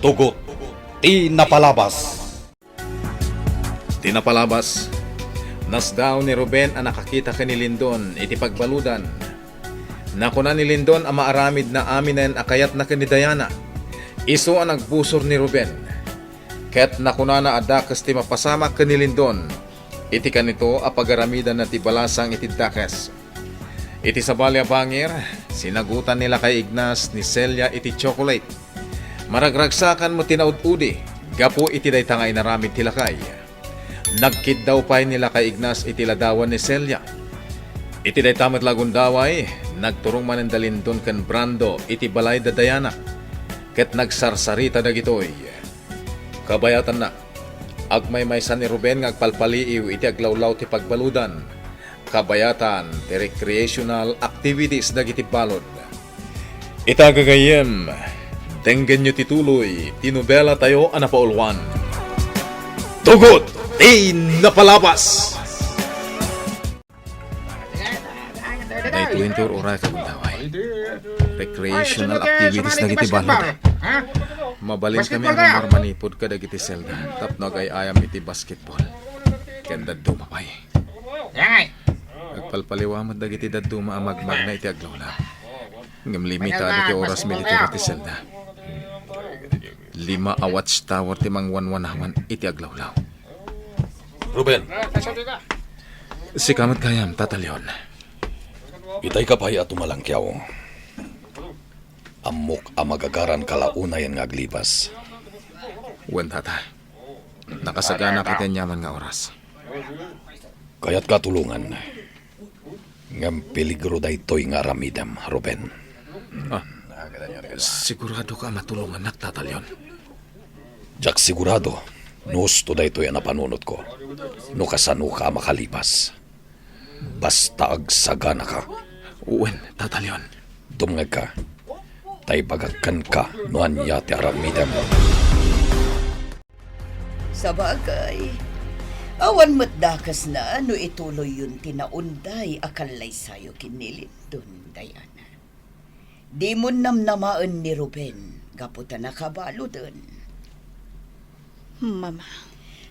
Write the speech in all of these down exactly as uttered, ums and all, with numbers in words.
Tugot ti napalabas. Ti napalabas, nasdaaw ni Ruben a nakakita ken ni Lindon iti pagbaludan. Nakuna ni Lindon a maaramidna aminen a kayatna ken ni Diana. Isu a nagbusor ni Ruben. Ket nakunana a dakes ti mapasamak ken ni Lindon. Iti kanito a pagaramidanna ti balasang iti dakes. Iti sabali a bangir, sinagutan ni Lakay Ignas ni Celia iti chocolate. Maragragsakan met ti naud-udi gapu iti dayta nga inaramid ti lakay. Nagkiddaw pay ni Lakay Ignas iti ladawan ni Celia. Iti dayta met la a gundaway, nagturong manen da Lindon ken Brando iti balay da Diana. Ket nagsarsarita dagitoy. Kabayatanna, agmaymaysa ni Ruben nga agpalpaliiw iti aglawlaw ti pagbaludan. Kabayatan ti recreational activities dagiti balud. Ita gagayyem, denggenyo ti tuloy ti nobela tayo a napauluan. Tugot ti napalabas! Daytoyen ti ur-uray a gundaway. Recreational activities dagiti balud. Mabalin kami a rumar manipud kadagiti selda tapno agay-ayam iti basketball ken dadduma pay. Agpalpaliiw met dagiti dadduma a magmagna iti aglawlaw. Ngem limitado ti oras mi ditoy iti selda. Lima a watchtower ti mangwanwanawan iti aglawlaw. Ruben. Sika met gayam, Tata Leon. Itay ka pay a tumalangkiaw. Ammok a magagaranka la unayen nga aglibas. Wen, Tata. Nakasagana ket aniaman nga oras. Kayatka a tulongan. Ngem peligro daytoy nga aramidem, Ruben. Ah, sigurado ka a matulongannak, Tata Leon? Diak sigurado no husto daytoy a napanunotko, no kasanoka a makalibas. Basta agsaganaka. Wen, Tata Leon. Dumngegka, ta ibagak kenka no ania ti aramidem. Sabagay, awan met dakesna no ituloyyon ti naunday a kallaysayo ken ni Lindon, Diana. Dimon namnamaen ni Ruben gapu ta nakabaluden. Mama.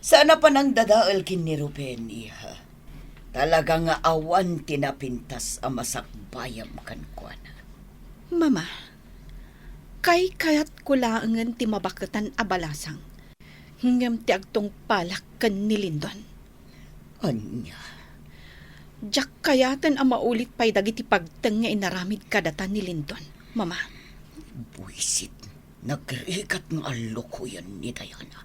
Saan a panangdadael ken ni Ruben, iha. Talaga nga awan ti napintas a masakbayam kenkuana. Mama, kaykayatko laengen ti mabaketan a balasang, ngem ti agtungpalak ken ni Lindon. Ania? Diak kayaten a maulit pay dagiti pagteng nga inaramid kadata ni Lindon, Mama. Buisit, nagrigat nga allokoyen ni Diana.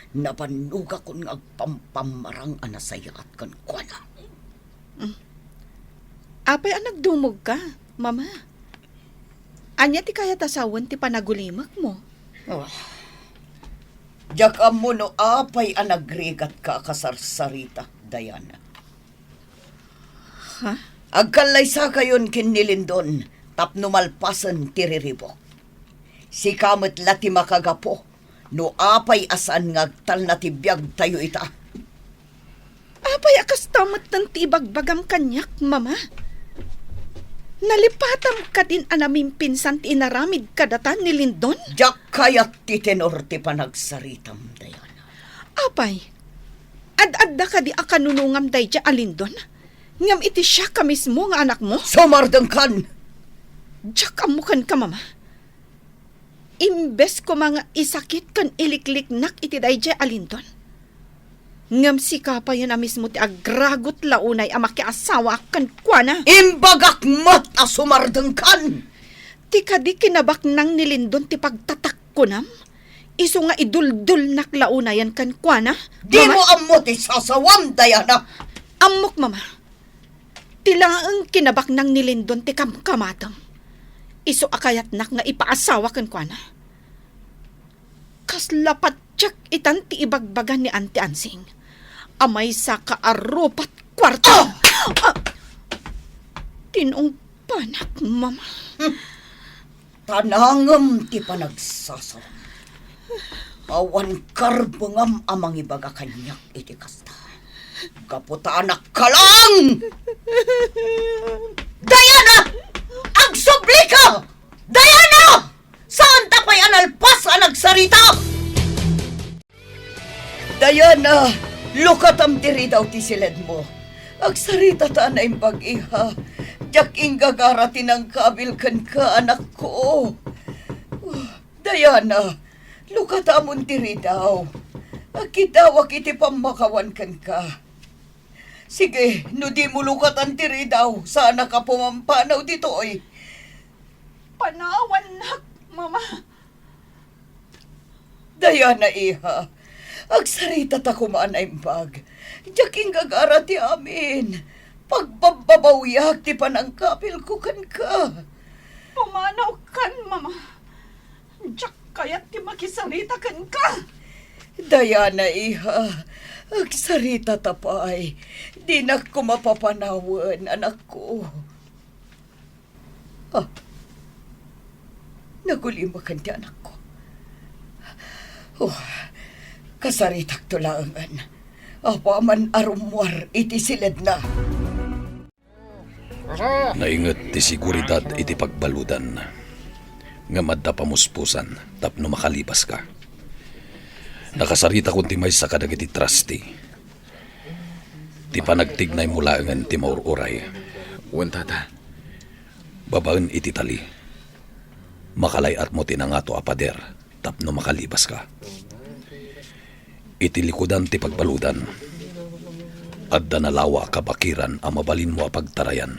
Nabannogakon nga agpampammarang a nasayaat kenkuana. Mm. Apay a nagdumogka, Mama? Ania ti kayat a sawen ti panagulimekmo? Ah. Diak ammo no apay a nagrigatka a kasarsarita, Diana. Ha? Agkallaysakayon ken ni Lindon tapno malpasen ti riribuk. Sika met la ti makagapu no apay a saan nga agtalna ti biagtayo ita. Apay a kasta metten ti ibagbagam kaniak, Mama? Nalipatam kadin a namimpinsan ti inaramid kadata ni Lindon? Diak kayat ti tenor ti panagsaritam, Diana. Apay, ad-adda kadi a kanunongam daydiay a Lindon? Ngem iti siak a mismo nga anakmo? Sumardengkan! Diak ammo kenka, Mama. Imbes koma nga isakit ken ilikliknak iti daydiay a Lindon, ngem sika payen a mismo ti agragut la unay a makiasawaak kenkuana. Imbagak met a sumardengkan! Ti kadi kinabaknang ni Lindon ti pagtatakkonam, isu nga iduldulnak la unayen kenkuana. Dimo Mama, ammo ti sasawam, Diana. Ammok, Mama. Ti laeng kinabaknang ni Lindon ti kamkamatem. Isu a kayatnak nga ipaasawa kenkuana. Kasla patiek itan ti ibagbaga ni Auntie Ansing a maysa ka a rupat kuarto. Ah! Ah! Tinungpanak, Mama. Hmm. Tanangem ti panagsasawam. Awan karbengam a mangibaga kaniak iti kasta. Gapu ta anak ka lang! Diana! Agsublika! Diana! Saan ta pay a nalpas a nagsari Stop! Diana, lukatam ti ridaw ti siledmo. Agsarita ta a naimbag, iha. Diak inggagara ti nangkabil kenka, anakko. Diana, lukatamon ti ridaw. Agkiddawak iti pammakawan kenka. Sige, no dimo lukatan ti ridaw, saanka pumampanaw ditoy. Panawannak, Mama. Diana, iha, agsarita ta koma a naimbag. Diak inggagara ti amin. Pagbabbabawiak ti panangkabilko kenka. Pumanawkan, Mama. Diak kayat ti makisarita kenka. Diana, iha, agsarita ta pay. Dinak koma papanawen, anakko. Ah, nagulimakan ti anakko. Oh, kasaritakto laengen. Apaman a rummuar iti siledna. Nainget ti seguridad iti pagbaludan, ngem adda pamuspusan tapno makalibaska. Nakasaritakon ti maysa kadagiti trustee. Ti panagtignaymo laengen ti maur-uray. Wen, Tata. Babaen iti tali, makalay-atmo ti nangato a pader tapno makalibaska. Iti likudan ti pagbaludan, adda nalawa a kabakiran a mabalinmo a pagtarayan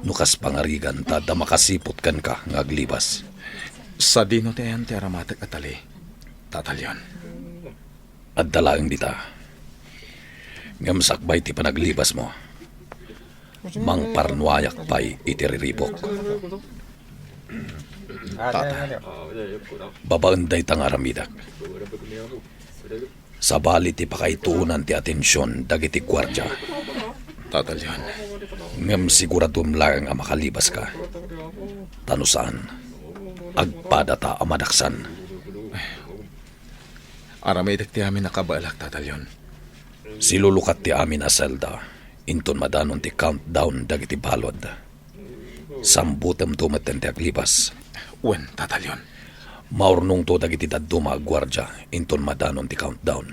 no kas pangarigan ta adda makasiput kenka nga aglibas. Sadino ti ayan ti aramatek a tali, Tata Leon? Adda laeng dita. Ngem sakbay ti panaglibasmo, mangparnuayak pay iti riribuk. Tata. Babaen dayta nga aramidek, sabali ti pakaituonan ti atension dagiti guardia. Tata Leon. Ngem siguradom laeng a makalibaska. Ta no saan, agpadata a madaksan. Aramidek ti amin a kabaelak, Tata Leon. Silulukat ti amin a selda inton madanon ti countdown dagiti balod. Sambutemto metten ti aglibas. Wen, Tata Leon. Maurnongto dagiti dadduma a guardia inton madanon ti countdown.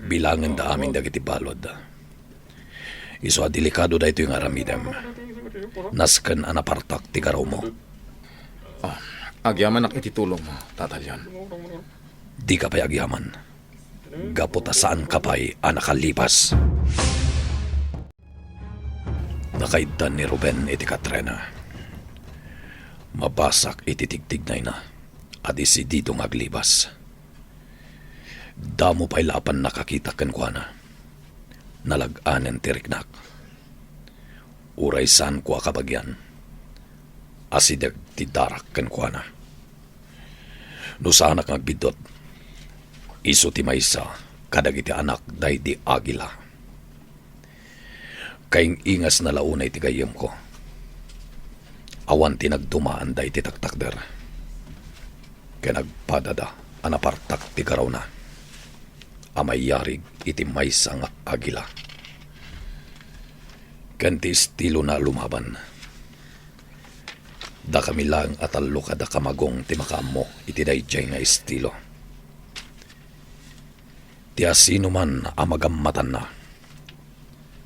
Bilangenda amin dagiti balod. Isu a delikado daytoy nga aramidem. Nasken a napartak ti garawmo. Ah, agyamanak iti tulongmo, Tata Leon. Dika pay agyaman. Gapu ta saanka pay a nakalipas. Nakaiddan ni Ruben iti Katrina. Mabasak iti tigtignayna a desidido nga aglibas. Damo pay la a pannakakita kenkuana. Nalag-anen ti riknak. Uray saanko a kabagian, asideg ti darak kenkuana. No saanak nga agbiddut, isu ti maysa kadagiti anak daydi Agila. Kaing-ingasna la unay ti gayyemko. Awan ti nagdumaan daydi taktakder. Ken agpadada a napartak ti garawna a mayarig iti maysa nga Agila. Ken ti estilona a lumaban. Dakami laeng a tallo kada kamagong ti makaammo iti daydiay nga estilo. Ti asinoman a magammatanna,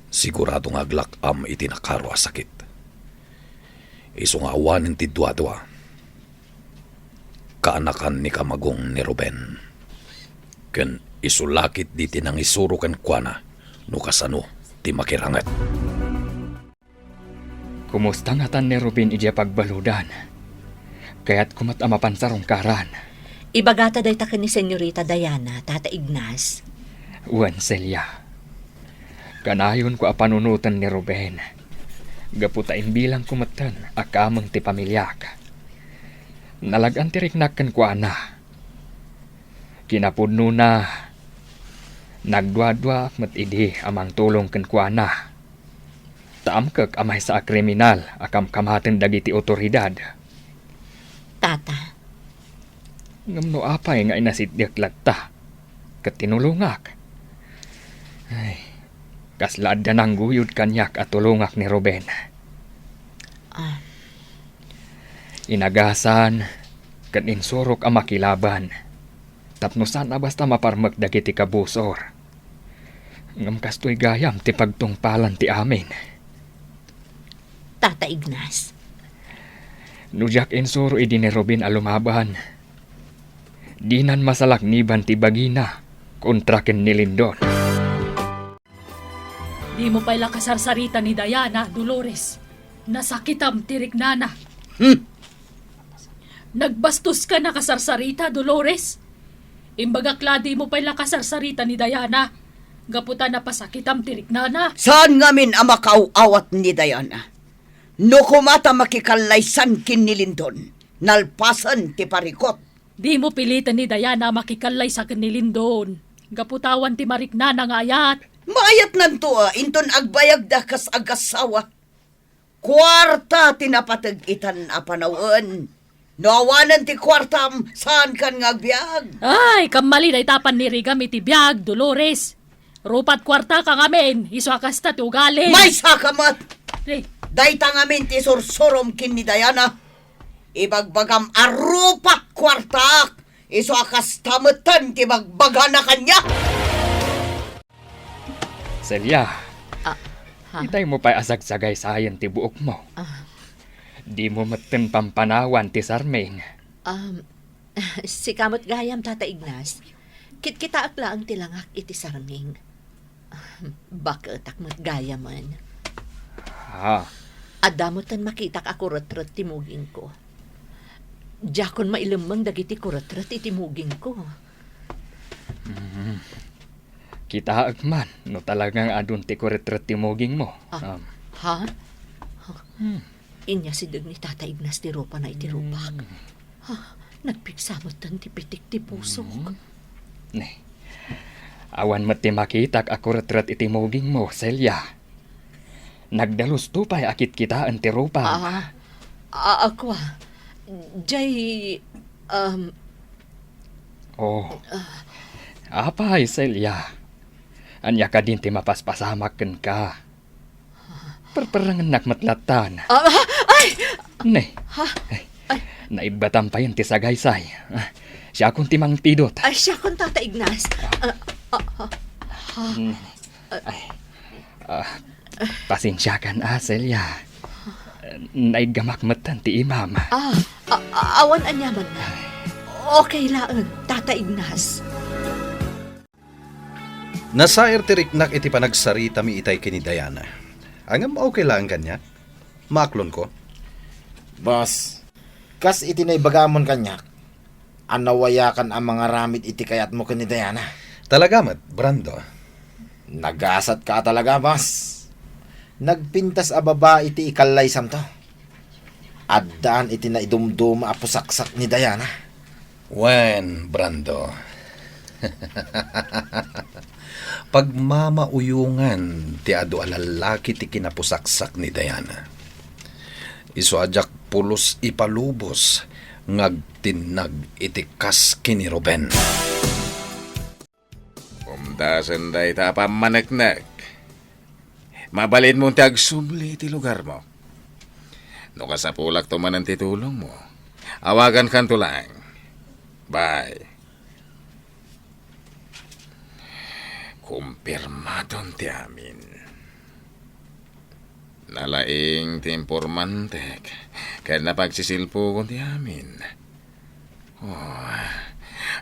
sigurado nga aglak-am iti nakaro a sakit. Isu nga awanen ti duadua, kaanakan ni kamagong ni Ruben. Ken isu la ketdi ti nangisuro kenkuana no kasano ti makiranget. Kumusta ngatan ni Ruben idiay pagbaludan? Kayatko met a mapan sarungkaran. Ibagata dayta ken ni Senyorita Diana, Tata Ignas. Wen, Celia. Kanayonko a panunoten ni Ruben. Gapu ta imbilangko metten a kameng ti pamiliak. Nalag-an ti riknak kenkuana. Kinapudnona, nagduaduaak met idi a mangtulong kenkuana. Ta amkek a maysa a kriminal a kamkamaten dagiti otoridad. Tata. Ngem no apay nga inasitdiak latta ket tinulongak? Ay, kasla adda nangguyod kaniak a tulongak ni Ruben. Ah. Inagasan, Ket insurok a makilaban, tapno saan a basta maparmek dagiti kabusor. Ngem kastoy gayam ti pagtungpalan ti amin. Tata Ignas. No diak insuro idi ni Ruben a lumaban, dinan masalakniban ti bagina kontra ken ni Lindon. Dimo pay la kasarsarita ni Diana, Dolores. Nasakitam ti riknana. Hmm. Nagbastoska a kasarsarita, Dolores. Imbagak la dimo pay la kasarsarita ni Diana. Gapu ta napasakitam ti riknana. Saan ngamin a makaaw-awat ni Diana? No koma ta makikallaysan ken ni Lindon, nalpasen ti parikut. Dimo piliten ni Diana a makikallaysa ken ni Lindon. Gapu ta awan ti mariknana nga ayat. Maayatnanto a inton agbayagda kas agassawa. Kuarta ti napateg itan a panawen. No awanen ti kuartam, saankan nga agbiag. Ay, kammali dayta pannirigam iti biag, Dolores. Rupat kuartaka ngamin, isu a kasta ti ugalim. Maysaka met! Eh. Dayta ngamin ti sursurom ken ni Diana. Ibagbagam a rupat kuartaak, isu a kasta metten ti bagbagana kaniak. Celia, ah, ha? Itay mo pay a sagsagaysayen ti buokmo. Ah. Dimo metten pampanawan ti sarming. Um, sika met gayam, Tata Ignas. Kitkitaek laeng ti langak iti sarming. Baketak met gayamen. Ah. Adda metten makitak a kuretret ti mugingko. Diakon mailemmeng dagiti kuretret iti mugingko. Mm. Kitaek man no talagang adun ti kuretret ti mugingmo. Ah, um. Ha? Hmm. Inyasideg ni Tata Ignas ti rupana iti rupak. Hmm. Ah, nagpigsa metten ti pitik ti pusok. Hmm. Ne. Awan met ti makitak a kuretret iti mugingmo, Celia. Nagdalusto pay a kitkitaen ti rupam. Ah, ah, ako, ah. Jay, um, Oh. Ah. Apay, Celia. Ania kadin ti mapaspasamak kenka? Perperengennak met lattan. Ah, ah, ay! Ne. Ha? Ay, ay. Naibbatam payen ti sagaysay. Ah, siakon ti mangpidot. Ay, siakon, Tata Ignas. Ah, ah, ah, ha? Hmm. Ay, ah, pasensiakan, ah, Celia. Naiggamak metten ti imam. Ah, a-, a-, awan aniaman. Okay laeng, Tata Ignas. Nasair ti riknak iti panagsaritami itay ken ni Diana. Ngem okay laeng kaniak? Maaklonko? Boss, kas iti naibagamon kaniak, a nawayakan a mangaramid iti kayatmo ken ni Diana. Talaga met, Brando. Nagasatka a talaga, boss. Nagpintas a babai ti ikallaysamto. Addaan iti naidumduma a pusaksak ni Diana. Wen, Brando. Pagmamauyongan ti adu a lallaki ti kinapusaksak ni Diana. Isu a diak pulos ipalubos nga agtinnag iti kas ken ni Ruben. Umdasen dayta a pammaneknek. Mabalinmo ti agsubli iti lugarmo. No kasapulakto manen ti tulongmo, awagankanto laeng. Bye. Kumpirmadon ti amin. Nalaing ti informantek ken napagsisilpugon ti amin. Oh,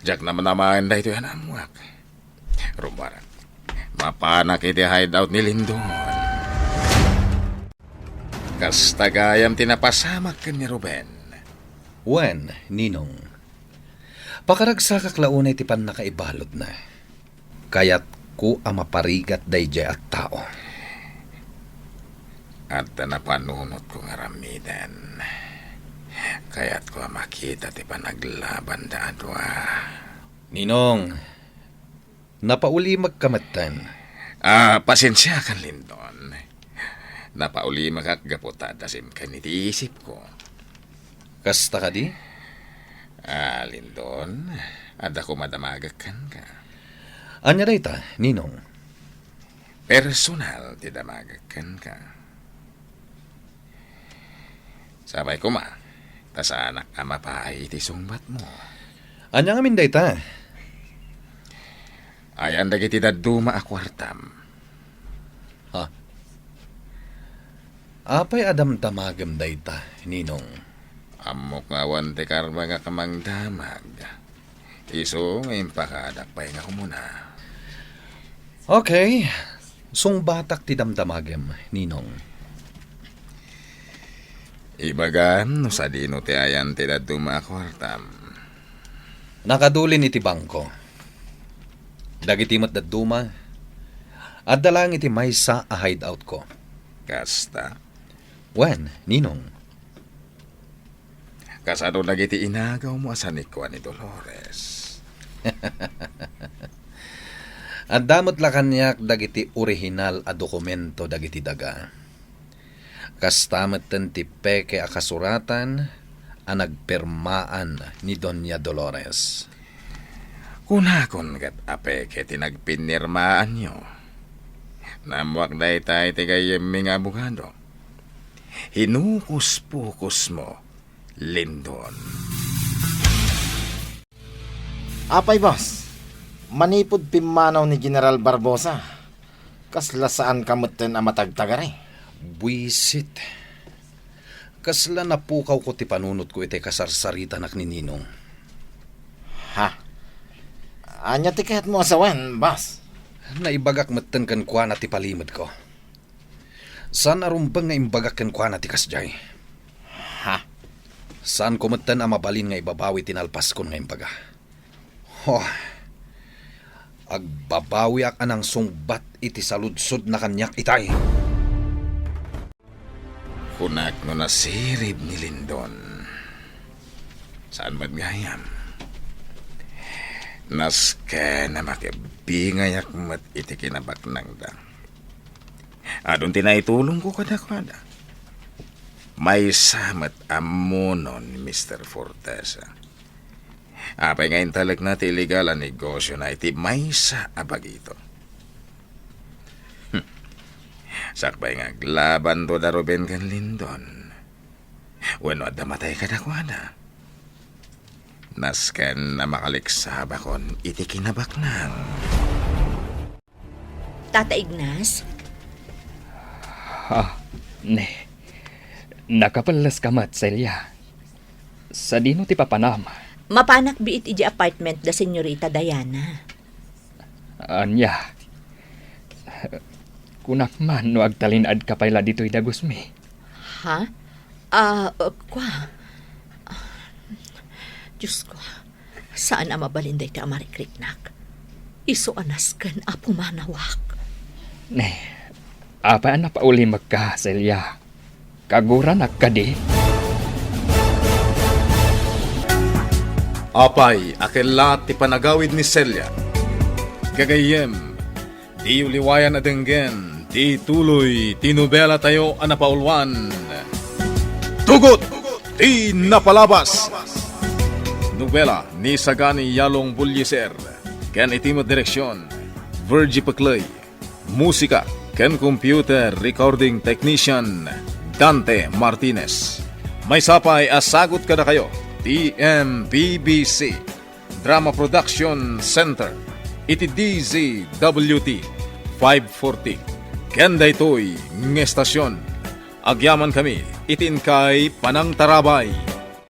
diak naman amaen daytoy a naammoak. Rumbara, mapanak iti hideout ni Lindon. Kasta gayam ti napasamak ken ni Ruben. Wen, Ninong. Pakaragsakak la unay ti pannakaibaludna. Kayatko a maparigat daydiay a tao. Adda napanunotko nga aramiden. Kayatko a makita ti panaglabanda a dua. Ninong, napaulimekka metten. Ah, pasensiakan, Lindon. Napaulimekak gapu ta adda simken iti isipko. Kasta kadi? Ah, Lindon, adda koma damagek kenka. Ania dayta, Ninong? Personal ti damagek kenka. Sapay koma, Ta saanak a mapaay iti sungbatmo. Ania ngamin dayta? Ayan dagiti dadduma a kuartam. Ha? Apay a damdamagem dayta, Ninong? Ammok nga awan ti karmangak a mangdamag. Isu nga impakadak pay nga umuna. Okay. Sungbatak ti damdamagem, Ninong. Ibagam no sadino ti ayan ti dadduma a kuartam. Nakadulin iti bangko. Dagiti met dadduma, adda laeng iti maysa a hideout ko. Kasta? Wen, Ninong. Kasano dagiti inagawmo a sanikua ni Dolores? Adda met la kaniak dagiti orihinal a dokumento dagiti daga. Kasta metten ti peke a kasuratan a nagpirmaan ni Doña Dolores. Kunakon ket a peke ti nagpinirmaanyo. Naammoak dayta iti gayyemmi nga abogado. Hinukus-pukusmo, Lindon. Apay, boss, manipud pimmanaw ni General Barbosa, kasla saanka metten a matagtagari? Buisit. Kasla napukawko ti panunotko iti kasarsaritanak ni Ninong. Ha? Ania ti kayatmo a sawen, boss? Naibagak metten kenkuana ti palimedko. Saan a rumbeng nga imbagak kenkuana ti kasdiay. Ha? Saanko metten a mabalin nga ibabawi ti nalpaskon nga imbaga. Ho, agbabawiak a nangsungbat iti saludsodna kaniak itay. Kunak no nasirib ni Lindon. Saan met gayam? Nasken a makibingayak met iti kinabaknangda. Adun ti naitulongko kadakuada. Maysa met ammonon ni Mister Fortesa. Apay nga intalekna ti illegal a negosiona iti maysa a bagito. Hmm. Sakbay nga aglabanto da Ruben ken Lindon. Wenno adda matay kadakuada. Nasken a makaliksabakon iti kinabaknang. Tata Ignas? Ah, ne. Nakapelles ka met, Celia. Sadino ti papanam? Mapanak biit iti apartment da Senyorita Diana. Ania? Kunak man no agtalinaed ka pay la ditoy dagusmi. Ha? Ah, uh, kwa. Diyos ko, saan a mabalin dayta a marikriknak. Isu a nasken a pumanawak. Ne, apay a napaulimekka, Celia? Kaguranak kadi? Apay a kellat ti panagawid ni Celia? Gagayyem, diyo liwayan a denggen ti tuloy ti nobela tayo a napauluan, Tugot ti Napalabas. Nobela ni Sagani Yalong Bullieser ken iti met direksion, Virgie Peclay. Musika ken computer recording technician, Dante Martinez. Maysa pay a sagut kadakayo ti M P B C Drama Production Center iti D Z W T five forty. Ken daytoy nga estasion, agyamankami iti inkay panangtarabay.